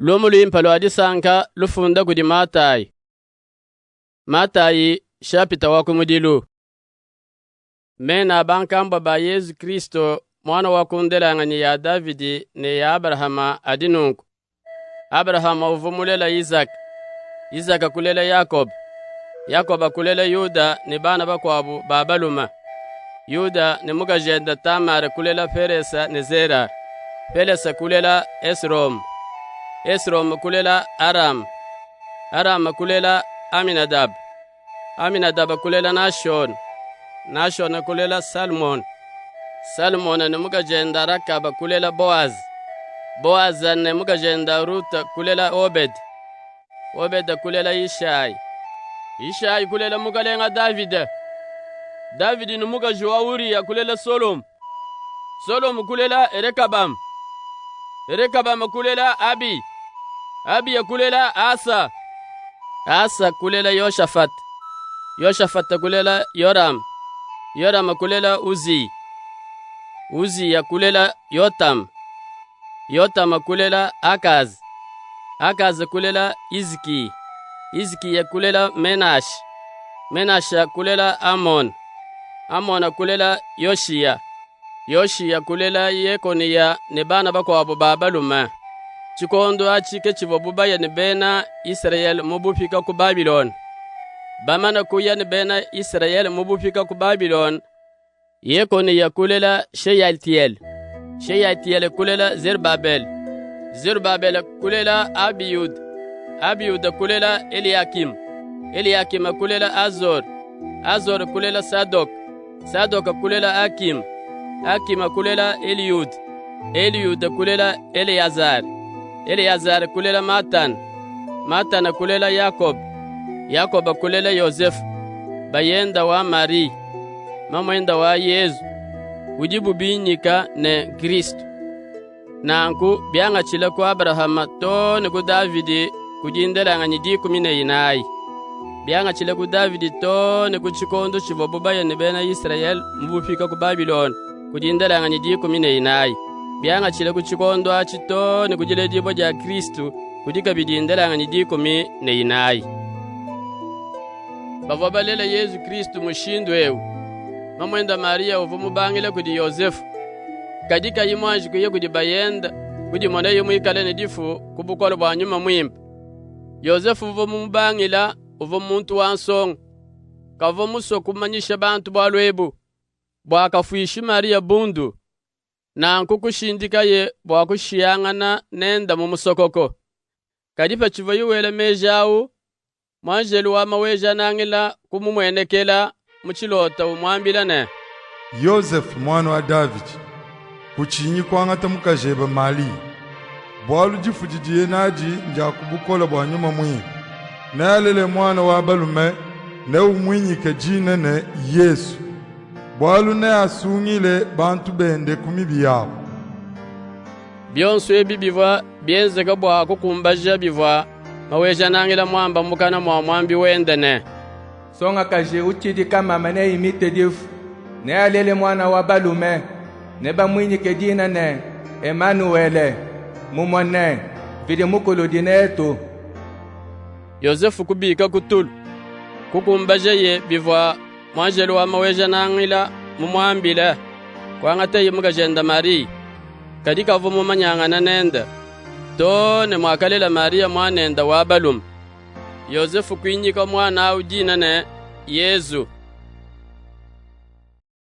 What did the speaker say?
Lumu luimpe lua disanka lufunda kudi Matayi. Matayi shapita wa kumudilu. Mena a bankambua ba Yezu Kristo muana wa ku ndelanganyi ya Davidi ne ya Abrahama adi nunku: Abrahama uvua mulela Izaka, Izaka kulela Yakoba, Yakoba kulela Yuda ne bana bakuabu ba balume. Yuda ne mukajende Tamare kulela Peresa ne Zera. Pelesa kulela Esrome, Esrome kulela Arame, Arame kulela Aminadabe, Aminadabe kulela Nashone, Nashone kulela Salmone, Salmone ne mukajende Rakaba kulela Boaze, Boaze ne mukajende Ruta kulela Obede, Obede kulela Ishayi, Ishayi kulela mukalenga Davide, Davide ne mukaji wa Uriya kulela Solomo. Solomo kulela Erekabama, Erekabama kulela Abi, Abiya kulela Asa, Asa kulela Yoshafate, Yoshafate kulela Yorama, Yorama kulela Uziya, Uziya kulela Yotama, Yotama kulela Akaze, Akaze kulela Izikiya, Izikiya kulela Menashe, Menashe kulela Amone. Amona kulela Yoshiya, Yoshiya kulela Yekoniya ne bana bakuabu ba balume. Tshikondo atshi ke tshivuabu baya ne bena Izrayele mu bupika ku Babilone. Bamane kuya ne bena Izrayele mu bupika ku Babilone, Yekoniya kulela Sheyaltiyele, Sheyaltiyele kulela Zerubabele, Zerubabele kulela Abiyude, Abiyude kulela Eliyakime, Eliyakime kulela Azore, Azore kulela Sadoke, Sadoke kulela Akime, Akime kulela Eliyude, Eliyude kulela Eleyazare, Eleyazare kulela Matana, Matana kulela Yakoba, Yakoba kulela Yozefe, bayenda wa Mariya, mamuenda wa Yezu, udibu binyika ne Kristo. Nanku biangatshile ku Abrahama too ne ku Davidi kudi ndelanganyi 14. Biangatshile ku Davidi too ne ku tshikondo tshivuabu baya ne bena Izrayele mu bupika ku Babilone kudi ndelanganyi 14. Biangatshile ku tshikondo atshi too ne ku diledibua dia Kristu kudi kabidi ndelanganyi 14. Bavua balela Yezu Kristu mushindu ewu: mamuende Mariya uvua mubangila kudi Yozefe, kadi kayi muanji kuya kudi bayende, kudimoneye muikale ne difu ku bukole bua Nyuma Muimpe. Yozefe uvua mumubangila uvua muntu wa nsongo, kavua musue kumanyisha bantu bualu ebu, bua kafuishi Mariya bundu. Nanku kushindikaye bua kushiyangana nende mu musokoko. Kadi patshivuaye wela meji awu, muanjelu wa Maweja-Nangila kumumuenekela mu tshilota umuambila ne, Yozefe muana wa Davidi, kutshinyi kuangata mukajebe Mariya, bualu difu didiye nadi ndia ku bukole bua Nyuma Muimpe. Nealele muana wa balume, neumuinyike dina ne Yezu, bualu neasungile bantu bende ku mibi yabu. Bionsu ebi bivua bienzeka bua kukumbaja bivua Maweja-Nangila muamba mukana mua muambi wende ne, Nsongakaji utshidi kamama neimite difu, nealele muana wa balume, nebamuinyike dina ne Emanuwele, mmumue ne, Mvidi Mukulu udi netu. Yozefe kubika ku tulu, kukumbajaye bivua muanjelu wa Maweja-Nangila mumuambile. Kuangataye mukajende Mariya, kadi kavua mumanyangane nende, too ne muakalela Mariya muanende wa balume. Yozefe kuinyika muana awu dina ne, Yezu.